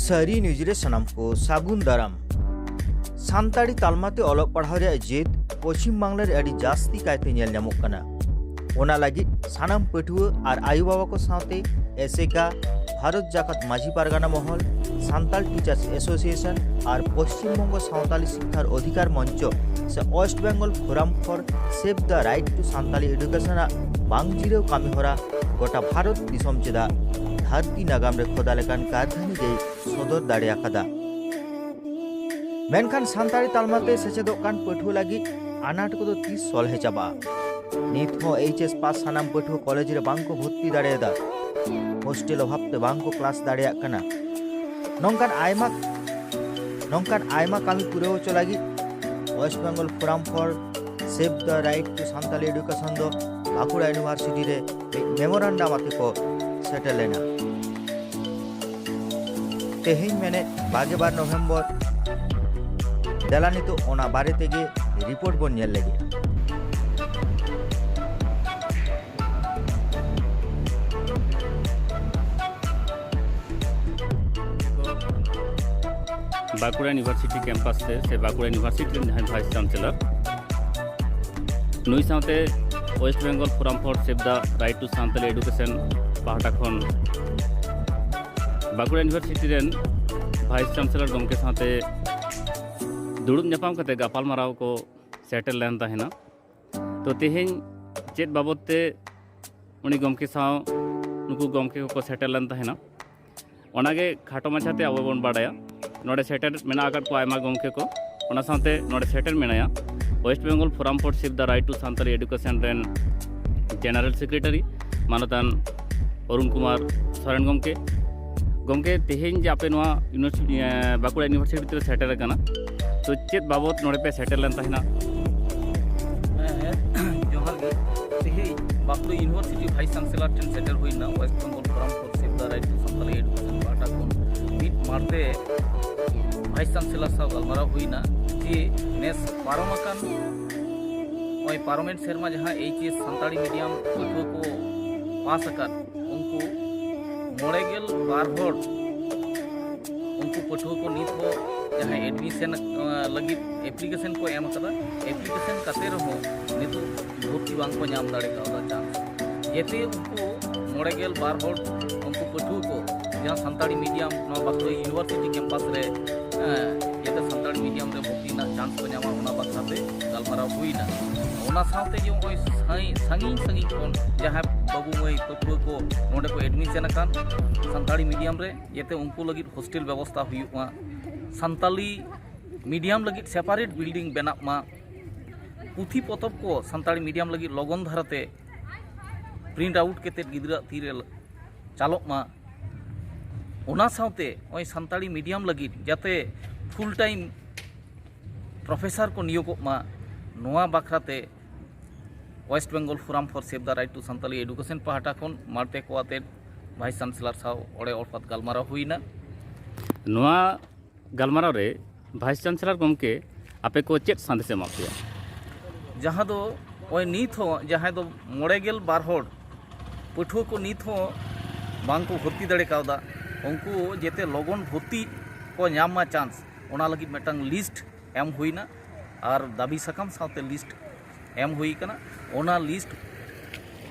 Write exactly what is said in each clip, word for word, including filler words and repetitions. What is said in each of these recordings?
ᱥᱟᱹᱨᱤ ᱱᱤᱭᱩᱡᱽ ᱨᱮ ᱥᱟᱱᱟᱢ ᱠᱚ ᱥᱟᱹᱜᱩᱱ ᱫᱟᱨᱟᱢ᱾ ᱥᱟᱱᱛᱟᱲᱤ ᱛᱟᱞᱢᱟ ᱛᱮ ᱚᱞᱚᱜ ᱯᱟᱲᱦᱟᱣ ᱨᱮᱭᱟᱜ ᱡᱮᱫ ᱯᱚᱪᱷᱤᱢ ᱵᱟᱝᱞᱟ ᱨᱮ ᱟᱹᱰᱤ ᱡᱟᱹᱥᱛᱤ ᱠᱟᱭᱛᱮ ᱧᱮᱞ ᱧᱟᱢᱚᱜ ᱠᱟᱱᱟ᱾ ᱚᱱᱟ ᱞᱟᱹᱜᱤᱫ ᱥᱟᱱᱟᱢ ᱯᱟᱹᱴᱷᱩᱣᱟᱹ ᱟᱨ ᱟᱭᱳ ᱵᱟᱵᱟ ᱠᱚ ᱥᱟᱶᱛᱮ ᱮᱥᱮᱠᱟ, ᱵᱷᱟᱨᱚᱛ ᱡᱟᱠᱟᱛ ᱢᱟᱹᱡᱷᱤ ᱯᱟᱨᱜᱟᱱᱟ ᱢᱚᱦᱚᱞ, ᱥᱟᱱᱛᱟᱲ ᱴᱤᱪᱟᱨᱥ ᱮᱥᱳᱥᱤᱭᱮᱥᱚᱱ ᱟᱨ ᱯᱚᱪᱷᱤᱢ ᱵᱚᱝᱜᱚ ᱥᱟᱶᱛᱟᱞᱤ ᱥᱤᱠᱠᱷᱟᱨ ᱚᱫᱷᱤᱠᱟᱨ ᱢᱚᱧᱪᱚ ᱥᱮ West Bengal Forum for Save the Right to Santali Education ᱟᱜ ᱵᱟᱝ ᱡᱤᱨᱟᱹᱣ ᱠᱟᱹᱢᱤᱦᱚᱨᱟ ᱜᱚᱴᱟ ᱵᱷᱟᱨᱚᱛ ᱫᱤᱥᱚᱢ ᱪᱮᱫᱟᱜ ᱫᱷᱟᱹᱨᱛᱤ ᱱᱟᱜᱟᱢ ᱨᱮ ᱠᱷᱚᱫᱟ ᱞᱮᱠᱟᱱ ᱠᱟᱹᱨᱫᱷᱟᱹᱱᱤ ᱜᱮᱭ ᱥᱚᱫᱚᱨ ᱫᱟᱲᱮ ᱟᱠᱟᱫᱟ᱾ ᱢᱮᱱᱠᱷᱟᱱ ᱥᱟᱱᱛᱟᱲᱤ ᱛᱟᱞᱢᱟ ᱛᱮ ᱥᱮᱪᱮᱫᱚᱜ ᱠᱟᱱ ᱯᱟᱹᱴᱷᱩᱣᱟᱹ ᱞᱟᱹᱜᱤᱫ ᱟᱱᱟᱴ ᱠᱚᱫᱚ ᱛᱤᱥ ᱥᱚᱞᱦᱮ ᱪᱟᱵᱟᱜᱼᱟ? ᱱᱤᱛ ᱦᱚᱸ ᱮᱭᱤᱪ ᱮᱥ ᱯᱟᱥ ᱥᱟᱱᱟᱢ ᱯᱟᱹᱴᱷᱩᱣᱟᱹ ᱠᱚᱞᱮᱡᱽ ᱨᱮ ᱵᱟᱝ ᱠᱚ ᱵᱷᱚᱨᱛᱤ ᱫᱟᱲᱮᱭᱟᱫᱟ᱾ ᱦᱳᱥᱴᱮᱞ ᱚᱵᱷᱟᱵ ᱛᱮ ᱵᱟᱝ ᱠᱚ ᱠᱞᱟᱥ ᱫᱟᱲᱮᱭᱟᱜ ᱠᱟᱱᱟ᱾ ᱱᱚᱝᱠᱟᱱ ᱟᱭᱢᱟ ᱱᱚᱝᱠᱟᱱ ᱟᱭᱢᱟ ᱠᱟᱹᱢᱤ ᱯᱩᱨᱟᱹᱣ ᱦᱚᱪᱚ ᱞᱟᱹᱜᱤᱫ West Bengal Forum for Save the Right to Santali Education ᱫᱚ ᱵᱟᱸᱠᱩᱲᱟ ᱤᱭᱩᱱᱤᱵᱷᱟᱨᱥᱤᱴᱤ ᱨᱮ ᱢᱤᱫ ᱢᱮᱢᱳᱨᱟᱱᱰᱟᱢ ᱟᱛᱮ ᱠᱚ ᱥᱮᱴᱮᱨ ᱞᱮᱱᱟ᱾ ᱛᱮᱦᱮᱧ ᱢᱮᱱᱮᱫ ᱵᱟᱜᱮ ᱵᱟᱨ ᱱᱚᱵᱷᱮᱢᱵᱚᱨ᱾ ᱫᱮᱞᱟ ᱱᱤᱛᱚᱜ ᱚᱱᱟ ᱵᱟᱨᱮ ᱛᱮᱜᱮ ᱨᱤᱯᱳᱨᱴ ᱵᱚᱱ ᱧᱮᱞ ᱞᱮᱜᱮ᱾ ᱵᱟᱸᱠᱩᱲᱟ ᱤᱭᱩᱱᱤᱵᱷᱟᱨᱥᱤᱴᱤ ᱠᱮᱢᱯᱟᱥ ᱨᱮ ᱥᱮ ᱵᱟᱸᱠᱩᱲᱟ ᱤᱭᱩᱱᱤᱵᱷᱟᱨᱥᱤᱴᱤ ᱨᱮᱱ ᱡᱟᱦᱟᱸᱭ ᱵᱷᱟᱭᱤᱥ ᱪᱟᱱᱥᱮᱞᱚᱨ, ᱱᱩᱭ ᱥᱟᱶᱛᱮ West Bengal Forum for Save the Right to Santali Education ᱯᱟᱦᱴᱟ ᱠᱷᱚᱱ ᱵᱟᱸᱠᱩᱲᱟ ᱤᱭᱩᱱᱤᱵᱷᱟᱨᱥᱤᱴᱤ ᱨᱮᱱ ᱵᱷᱟᱭᱤᱥ ᱪᱟᱱᱥᱮᱞᱚᱨ ᱜᱚᱢᱠᱮ ᱥᱟᱶᱛᱮ ᱫᱩᱲᱩᱵ ᱧᱟᱯᱟᱢ ᱠᱟᱛᱮ ᱜᱟᱯᱟᱞᱢᱟᱨᱟᱣ ᱠᱚ ᱥᱮᱴᱮᱨ ᱞᱮᱱ ᱛᱟᱦᱮᱱᱟ᱾ ᱛᱚ, ᱛᱮᱦᱮᱧ ᱪᱮᱫ ᱵᱟᱵᱚᱫ ᱛᱮ ᱩᱱᱤ ᱜᱚᱢᱠᱮ ᱥᱟᱶ ᱱᱩᱠᱩ ᱜᱚᱢᱠᱮ ᱠᱚᱠᱚ ᱥᱮᱴᱮᱨ ᱞᱮᱱ ᱛᱟᱦᱮᱱᱟ, ᱚᱱᱟᱜᱮ ᱠᱷᱟᱴᱚ ᱢᱟᱪᱷᱟᱛᱮ ᱟᱵᱚ ᱵᱚᱱ ᱵᱟᱰᱟᱭᱟ᱾ ᱱᱚᱰᱮ ᱥᱮᱴᱮᱨ ᱢᱮᱱᱟᱜ ᱟᱠᱟᱫ ᱠᱚᱣᱟ ᱟᱭᱢᱟ ᱜᱚᱢᱠᱮ ᱠᱚ, ᱚᱱᱟ ᱥᱟᱶᱛᱮ ᱱᱚᱰᱮ ᱥᱮᱴᱮᱨ ᱢᱮᱱᱟᱭᱟ West Bengal Forum for Save the Right to Santali Education ᱨᱮᱱ ᱡᱮᱱᱟᱨᱮᱞ ᱥᱮᱠᱨᱮᱴᱟᱨᱤ ᱢᱟᱱᱚᱛᱟᱱ ᱚᱨᱩᱱ ᱠᱩᱢᱟᱨ ᱥᱚᱨᱮᱱ ᱜᱚᱢᱠᱮ᱾ ᱜᱚᱢᱠᱮ, ᱛᱮᱦᱮᱧ ᱡᱮ ᱟᱯᱮ ᱱᱚᱣᱟ ᱤᱭᱩᱱᱤᱵᱷᱟᱨᱥᱤᱴᱤ, ᱮ, ᱵᱟᱸᱠᱩᱲᱟ ᱤᱭᱩᱱᱤᱵᱷᱟᱨᱥᱤᱴᱤ ᱨᱮ ᱥᱮᱴᱮᱨ ᱟᱠᱟᱱᱟ, ᱛᱚ ᱪᱮᱫ ᱵᱟᱵᱚᱛ ᱱᱚᱰᱮ ᱯᱮ ᱥᱮᱴᱮᱨ ᱞᱮᱱ ᱛᱟᱦᱮᱱᱟ? ᱦᱮᱸ, ᱡᱚᱦᱟᱨ ᱜᱮ᱾ ᱛᱮᱦᱮᱧ ᱵᱟᱸᱠᱩᱲᱟ ᱤᱭᱩᱱᱤᱵᱷᱟᱨᱥᱤᱴᱤ ᱵᱷᱟᱭᱤᱥ ᱪᱟᱱᱥᱮᱞᱚᱨ ᱴᱷᱮᱱ ᱥᱮᱴᱮᱨ ᱦᱩᱭᱱᱟ, West Bengal Forum for Save the Right to Santali Education ᱯᱟᱦᱴᱟ ᱠᱷᱚᱱ ᱢᱤᱫ ᱢᱟᱲᱛᱮ ᱵᱷᱟᱭᱤᱥ ᱪᱟᱱᱥᱮᱞᱚᱨ ᱥᱟᱶ ᱜᱟᱞᱢᱟᱨᱟᱣ ᱦᱩᱭᱱᱟ ᱡᱮ ᱱᱮᱥ ᱯᱟᱨᱚᱢ ᱟᱠᱟᱱ, ᱱᱚᱜᱼᱚᱭ ᱯᱟᱨᱚᱢᱮᱱ ᱥᱮᱨᱢᱟ ᱡᱟᱦᱟᱸ ᱮᱭᱤᱪ ᱮᱥ ᱥᱟᱱᱛᱟᱲᱤ ᱢᱤᱰᱤᱭᱟᱢ ᱯᱟᱹᱴᱷᱩᱣᱟᱹ ᱠᱚ ᱯᱟᱥ ᱟᱠᱟᱫ, ᱩᱱᱠᱩ ᱢᱚᱬᱮ ᱜᱮᱞ ᱵᱟᱨ ᱦᱚᱲ ᱩᱱᱠᱩ ᱯᱟᱹᱴᱷᱩᱣᱟᱹ ᱠᱚ ᱱᱤᱛ ᱦᱚᱸ ᱡᱟᱦᱟᱸᱭ admission, ᱟᱸ, ᱞᱟᱹᱜᱤᱫ application ᱠᱚ ᱮᱢ ᱟᱠᱟᱫᱟ, application ᱠᱟᱛᱮ ᱨᱮᱦᱚᱸ ᱱᱤᱛᱚᱜ ᱵᱷᱚᱨᱛᱤ ᱵᱟᱝ ᱠᱚ ᱧᱟᱢ ᱫᱟᱲᱮ ᱠᱟᱣᱫᱟ chance᱾ ᱡᱮᱛᱮ ᱩᱱᱠᱩ ᱢᱚᱬᱮ ᱜᱮᱞ ᱵᱟᱨ ᱦᱚᱲ ᱩᱱᱠᱩ ᱯᱟᱹᱴᱷᱩᱣᱟᱹ ᱠᱚ ᱡᱟᱦᱟᱸ ᱥᱟᱱᱛᱟᱲᱤ medium ᱱᱚᱣᱟ ᱵᱟᱸᱠᱩᱲᱟ university campus ᱨᱮ, ᱟᱸ, ᱡᱟᱛᱮ ᱥᱟᱱᱛᱟᱲᱤ medium ᱨᱮ ᱵᱷᱚᱨᱛᱤ ᱨᱮᱱᱟᱜ chance ᱠᱚ ᱧᱟᱢᱟ, ᱚᱱᱟ ᱵᱟᱠᱷᱨᱟ ᱛᱮ ᱜᱟᱞᱢᱟᱨᱟᱣ ᱦᱩᱭᱱᱟ᱾ ᱚᱱᱟ ᱥᱟᱶᱛᱮ ᱡᱮ ᱱᱚᱜᱼᱚᱭ ᱥᱟᱺᱜᱤᱧ, ᱥᱟᱺᱜᱤᱧ ᱥᱟᱺᱜᱤᱧ ᱠᱷᱚᱱ ᱡᱟᱦᱟᱸᱭ ᱵᱟᱹᱵᱩ ᱢᱟᱹᱭ ᱯᱟᱹᱴᱷᱩᱣᱟᱹ ᱠᱚ ᱱᱚᱰᱮ ᱠᱚ admission ᱟᱠᱟᱱ ᱥᱟᱱᱛᱟᱲᱤ medium ᱨᱮ, ᱡᱟᱛᱮ ᱩᱱᱠᱩ ᱞᱟᱹᱜᱤᱫ hostel ᱵᱮᱵᱚᱥᱛᱷᱟ ᱦᱩᱭᱩᱜ ᱢᱟ, ᱥᱟᱱᱛᱟᱞᱤ medium ᱞᱟᱹᱜᱤᱫ separate building ᱵᱮᱱᱟᱜ ᱢᱟ, ᱯᱩᱛᱷᱤ ᱯᱚᱛᱚᱵ ᱠᱚ ᱥᱟᱱᱛᱟᱲᱤ medium ᱞᱟᱹᱜᱤᱫ ᱞᱚᱜᱚᱱ ᱫᱷᱟᱨᱟᱛᱮ print out ᱠᱟᱛᱮᱫ ᱜᱤᱫᱽᱨᱟᱹᱣᱟᱜ ᱛᱤᱨᱮ ᱪᱟᱞᱚᱜ ᱢᱟ, ᱚᱱᱟ ᱥᱟᱶᱛᱮ ᱱᱚᱜᱼᱚᱭ ᱥᱟᱱᱛᱟᱲᱤ medium ᱞᱟᱹᱜᱤᱫ ᱡᱟᱛᱮ full time professor ᱠᱚ ᱱᱤᱭᱳᱜᱚᱜ ᱢᱟ, ᱱᱚᱣᱟ ᱵᱟᱠᱷᱨᱟᱛᱮ West Bengal Forum for Save the Right to Santali Education ᱯᱟᱦᱴᱟ ᱠᱷᱚᱱ ᱢᱟᱲᱛᱮ ᱠᱚ ᱟᱛᱮᱫ Vice Chancellor ᱥᱟᱶ ᱚᱲᱮ ᱚᱲᱯᱟᱛ ᱜᱟᱞᱢᱟᱨᱟᱣ ᱦᱩᱭᱱᱟ᱾ ᱱᱚᱣᱟ ᱜᱟᱞᱢᱟᱨᱟᱣ ᱨᱮ Vice Chancellor ᱜᱚᱢᱠᱮ ᱟᱯᱮ ᱠᱚ ᱪᱮᱫ ᱥᱟᱸᱫᱮᱥ ᱮ ᱮᱢᱟᱜ ᱯᱮᱭᱟ? ᱡᱟᱦᱟᱸ ᱫᱚ ᱱᱚᱜᱼᱚᱭ ᱱᱤᱛ ᱦᱚᱸ ᱡᱟᱦᱟᱸᱭ ᱫᱚ ᱢᱚᱬᱮ ᱜᱮᱞ ᱵᱟᱨ ᱦᱚᱲ ᱯᱟᱹᱴᱷᱩᱣᱟᱹ ᱠᱚ ᱱᱤᱛ ᱦᱚᱸ ᱵᱟᱝ ᱠᱚ ᱵᱷᱚᱨᱛᱤ ᱫᱟᱲᱮ ᱠᱟᱣᱫᱟ, ᱩᱱᱠᱩ ᱡᱟᱛᱮ ᱞᱚᱜᱚᱱ ᱵᱷᱚᱨᱛᱤ ᱠᱚ ᱧᱟᱢ ᱢᱟ chance, ᱚᱱᱟ ᱞᱟᱹᱜᱤᱫ ᱢᱤᱫᱴᱟᱝ list ᱮᱢ ᱦᱩᱭᱱᱟ ᱟᱨ ᱫᱟᱹᱵᱤ ᱥᱟᱠᱟᱢ ᱥᱟᱶᱛᱮ list ᱮᱢ ᱦᱩᱭ ᱠᱟᱱᱟ᱾ ᱚᱱᱟ list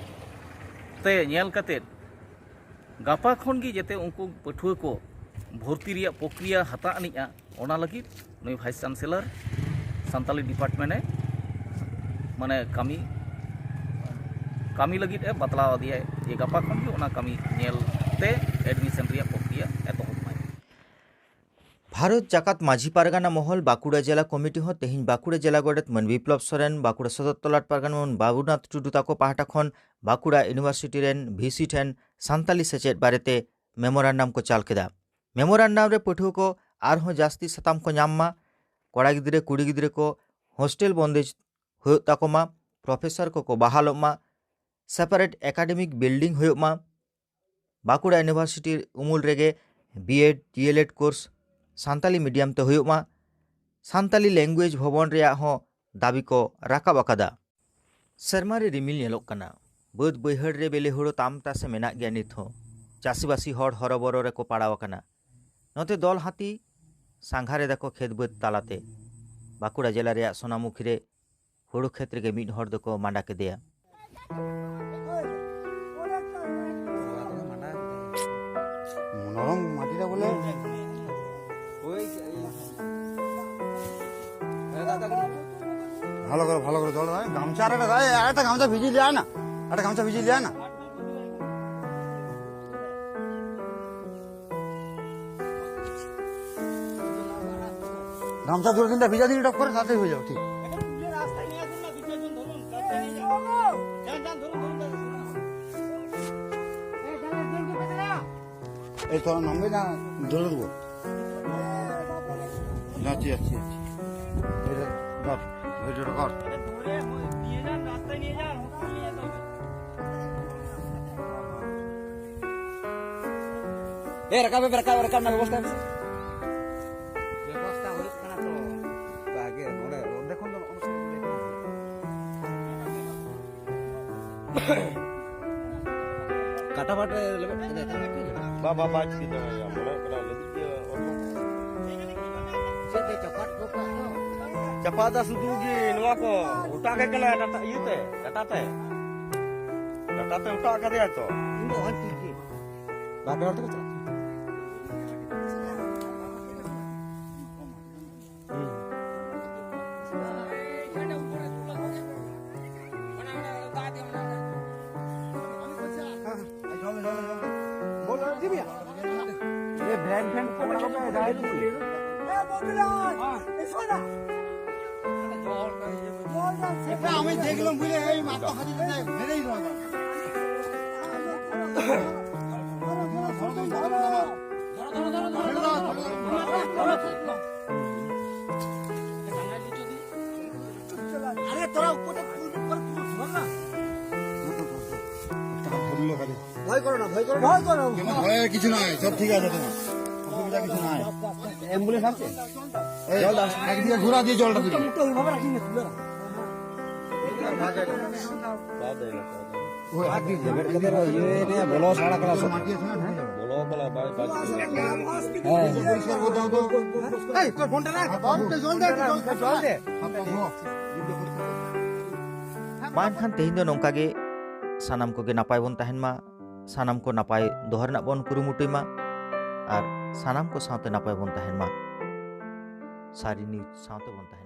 ᱛᱮ ᱧᱮᱞ ᱠᱟᱛᱮᱫ ᱜᱟᱯᱟ ᱠᱷᱚᱱ ᱜᱮ ᱡᱟᱛᱮ ᱩᱱᱠᱩ ᱯᱟᱹᱴᱷᱩᱣᱟᱹ ᱠᱚ ᱵᱷᱚᱨᱛᱤ ᱨᱮᱭᱟᱜ ᱯᱨᱚᱠᱨᱤᱭᱟ ᱦᱟᱛᱟᱣ ᱟᱹᱱᱤᱡᱼᱟ, ᱚᱱᱟ ᱞᱟᱹᱜᱤᱫ ᱱᱩᱭ Vice Chancellor ᱥᱟᱱᱛᱟᱞᱤ department ᱮ ᱢᱟᱱᱮ ᱠᱟᱹᱢᱤ, ᱠᱟᱹᱢᱤ ᱞᱟᱹᱜᱤᱫ ᱮ ᱵᱟᱛᱞᱟᱣ ᱟᱫᱮᱭᱟᱭ ᱡᱮ ᱜᱟᱯᱟ ᱠᱷᱚᱱ ᱜᱮ ᱚᱱᱟ ᱠᱟᱹᱢᱤ ᱧᱮᱞ ᱛᱮ admission ᱨᱮᱭᱟᱜ ᱯᱨᱚᱠᱨᱤᱭᱟ ᱮᱛᱚᱦᱚᱵ ᱢᱟᱭ᱾ ᱵᱷᱟᱨᱚᱛ ᱡᱟᱠᱟᱛ ᱢᱟᱹᱡᱷᱤ ᱯᱟᱨᱜᱟᱱᱟ ᱢᱚᱦᱚᱞ ᱵᱟᱸᱠᱩᱲᱟ ᱡᱮᱞᱟ ᱠᱚᱢᱤᱴᱤ ᱦᱚᱸ ᱛᱮᱦᱮᱧ ᱵᱟᱸᱠᱩᱲᱟ ᱡᱮᱞᱟ ᱜᱚᱰᱮᱛ ᱢᱟᱹᱱ ᱵᱤᱯᱞᱚᱵ ᱥᱚᱨᱮᱱ, ᱵᱟᱸᱠᱩᱲᱟ ᱥᱚᱫᱚᱨ ᱛᱚᱞᱟᱴ ᱯᱟᱨᱜᱟᱱᱟ ᱢᱟᱹᱱ ᱵᱟᱵᱩᱱᱟᱛᱷ ᱴᱩᱰᱩ ᱛᱟᱠᱚ ᱯᱟᱦᱴᱟ ᱠᱷᱚᱱ ᱵᱟᱸᱠᱩᱲᱟ university ᱨᱮᱱ V C ᱴᱷᱮᱱ ᱥᱟᱱᱛᱟᱞᱤ ᱥᱮᱪᱮᱫ ᱵᱟᱨᱮᱛᱮ memorandum ᱠᱚ ᱪᱟᱞ ᱠᱮᱫᱟ᱾ Memorandum ᱨᱮ ᱯᱟᱹᱴᱷᱩᱣᱟᱹ ᱠᱚ ᱟᱨᱦᱚᱸ ᱡᱟᱹᱥᱛᱤ ᱥᱟᱛᱟᱢ ᱠᱚ ᱧᱟᱢ ᱢᱟ, ᱠᱚᱲᱟ ᱜᱤᱫᱽᱨᱟᱹ ᱠᱩᱲᱤ ᱜᱤᱫᱽᱨᱟᱹ ᱠᱚ hostel ᱵᱚᱱᱫᱮᱡᱽ ᱦᱩᱭᱩᱜ ᱛᱟᱠᱚ ᱢᱟ, professor ᱠᱚᱠᱚ ᱵᱟᱦᱟᱞᱚᱜ ᱢᱟ, separate academic building ᱦᱩᱭᱩᱜ ᱢᱟ, ᱵᱟᱸᱠᱩᱲᱟ university ᱩᱢᱩᱞ ᱨᱮᱜᱮ B Ed D L Ed course Santali medium ᱛᱮ ᱦᱩᱭᱩᱜ ᱢᱟ, ᱥᱟᱱᱛᱟᱞᱤ language ᱵᱷᱚᱵᱚᱱ ᱨᱮᱭᱟᱜ ᱦᱚᱸ ᱫᱟᱹᱵᱤ ᱠᱚ ᱨᱟᱠᱟᱵ ᱟᱠᱟᱫᱟ᱾ ᱥᱮᱨᱢᱟ ᱨᱮ ᱨᱤᱢᱤᱞ ᱧᱮᱞᱚᱜ ᱠᱟᱱᱟ, ᱵᱟᱹᱫᱽ ᱵᱟᱹᱭᱦᱟᱹᱲ ᱨᱮ ᱵᱮᱞᱮ ᱦᱳᱲᱳ ᱛᱟᱢ ᱛᱟᱥᱮ ᱢᱮᱱᱟᱜ ᱜᱮᱭᱟ ᱱᱤᱛ ᱦᱚᱸ᱾ ᱪᱟᱹᱥᱤᱵᱟᱹᱥᱤ ᱦᱚᱲ ᱦᱚᱨᱚᱵᱚᱨᱚ ᱨᱮᱠᱚ ᱯᱟᱲᱟᱣ ᱟᱠᱟᱱᱟ᱾ ᱱᱚᱛᱮ ᱫᱚᱞ ᱦᱟᱹᱛᱤ ᱥᱟᱸᱜᱷᱟᱨ ᱮᱫᱟ ᱠᱚ ᱠᱷᱮᱛ ᱵᱟᱹᱫᱽ ᱛᱟᱞᱟᱛᱮ᱾ ᱵᱟᱸᱠᱩᱲᱟ ᱡᱮᱞᱟ ᱨᱮᱭᱟᱜ ᱥᱳᱱᱟᱢᱩᱠᱷᱤ ᱨᱮ ᱦᱩᱲᱩ ᱠᱷᱮᱛ ᱨᱮᱜᱮ ᱢᱤᱫ ᱦᱚᱲ ᱫᱚᱠᱚ ᱢᱟᱸᱰᱟ ᱠᱮᱫᱮᱭᱟ᱾ ᱱᱚᱨᱚᱢ ᱢᱟᱴᱤ ᱨᱮ ᱵᱚᱞᱮ᱾ ভালো করে, ভালো করে জল দাও। গামছা আর একটা দাও, আর একটা গামছা ভিজিয়ে লিয়া না, একটা গামছা ভিজিয়ে লিয়া না। গামছা দু তিনটা ভিজা দিন, টপ করে তাড়াতাড়ি হয়ে যাও, ঠিক। এই তোরা নামবে না, ধরে দেবো। যাচ্ছি, যাচ্ছি, যাচ্ছি। এই ধর, ধর, ধৈর্য ধর। এ, রাখাবে, রাখাবে, রাখাবে না, ব্যবস্থা আছে। ব্যবস্থা হচ্ছে না তো। ᱟᱜᱮ ᱱᱚᱰᱮ, ᱚᱸᱰᱮ ᱠᱷᱚᱱ ᱫᱚ ᱱᱚᱜᱼᱚ ᱱᱚᱝᱠᱟ᱾ ᱠᱟᱴᱟ ᱵᱟᱴ ᱨᱮ ᱞᱮᱵᱮᱫ ᱠᱮᱫᱟᱭ, ᱛᱟᱦᱞᱮ ᱪᱮᱫ ᱞᱮᱠᱟ? ᱵᱟ, ᱵᱟ, ᱵᱟᱭ ᱪᱤᱠᱟᱹ ᱫᱟᱲᱮᱭᱟᱜᱼᱟ, ᱢᱚᱱᱮ ᱦᱩᱭᱩᱜ ᱠᱟᱱᱟ ᱞᱟᱹᱵᱤᱫ ᱜᱮ ᱚᱨ ᱠᱟᱜᱼᱟ᱾ ᱪᱮᱫ ᱛᱮ ᱪᱟᱯᱟᱫ ᱜᱚᱫ ᱠᱟᱜ ᱫᱚ? ᱪᱟᱯᱟᱫ ᱫᱟ ᱥᱩᱫᱷᱩ ᱜᱮ ᱱᱚᱣᱟ ᱠᱚ ᱚᱴᱟᱜ ᱜᱮ ᱠᱟᱱᱟ ᱰᱟᱴᱟ ᱤᱭᱟᱹᱛᱮ, ᱰᱟᱴᱟ ᱛᱮ᱾ ᱰᱟᱴᱟ ᱛᱮ ᱚᱴᱟᱜ ᱠᱟᱫᱮᱭᱟ ᱛᱚ᱾ ᱤᱧ ᱫᱚ ᱚᱦᱚᱧ ᱛᱩᱡ ᱠᱮ᱾ ᱵᱟᱨ ᱯᱮ ᱦᱚᱲ ᱛᱮᱠᱚ ᱪᱟᱞᱟᱜ᱾ আমি দেখলাম বুঝলে এই মাথা হাতে মেরেই ধরা। আরে তোরা উপরে, উপরে তুলো, ধর না। ভয় করো না, ভয় করো না। ভয় করো না। কোনো ভয়ের কিছু নাই, সব ঠিক আছে তোমার। অসুবিধা কিছু নাই। অ্যাম্বুলেন্স আছে? এই, একদিকে ঘোরা দিয়ে জলটা দিবি। মুখটা ওইভাবে রাখি না, তুলে রাখ। ᱡᱮᱵᱮᱫ ᱠᱟᱛᱮ ᱨᱚ-, ᱤᱭᱟᱹ ᱱᱮ ᱵᱚᱞᱚ ᱥᱟᱲᱟ ᱠᱟᱱᱟ ᱥᱚᱵ᱾ ᱵᱚᱞᱚ ᱠᱟᱱᱟ, ᱵᱟᱭ, ᱵᱟᱭ᱾ ᱦᱮᱸ᱾ ᱢᱟ ᱮᱱᱠᱷᱟᱱ ᱛᱮᱦᱮᱧ ᱫᱚ ᱱᱚᱝᱠᱟ ᱜᱮ, ᱥᱟᱱᱟᱢ ᱠᱚᱜᱮ ᱱᱟᱯᱟᱭ ᱵᱚᱱ ᱛᱟᱦᱮᱱ ᱢᱟ, ᱥᱟᱱᱟᱢ ᱠᱚ ᱱᱟᱯᱟᱭ ᱫᱚᱦᱚ ᱨᱮᱱᱟᱜ ᱵᱚᱱ ᱠᱩᱨᱩᱢᱩᱴᱩᱭ ᱢᱟ, ᱟᱨ ᱥᱟᱱᱟᱢ ᱠᱚ ᱥᱟᱶᱛᱮ ᱱᱟᱯᱟᱭ ᱵᱚᱱ ᱛᱟᱦᱮᱱ ᱢᱟ᱾ ᱥᱟᱹᱨᱤ ᱱᱤᱭᱩᱡᱽ ᱥᱟᱶᱛᱮ ᱵᱚᱱ ᱛᱟᱦᱮᱱ ᱢᱟ᱾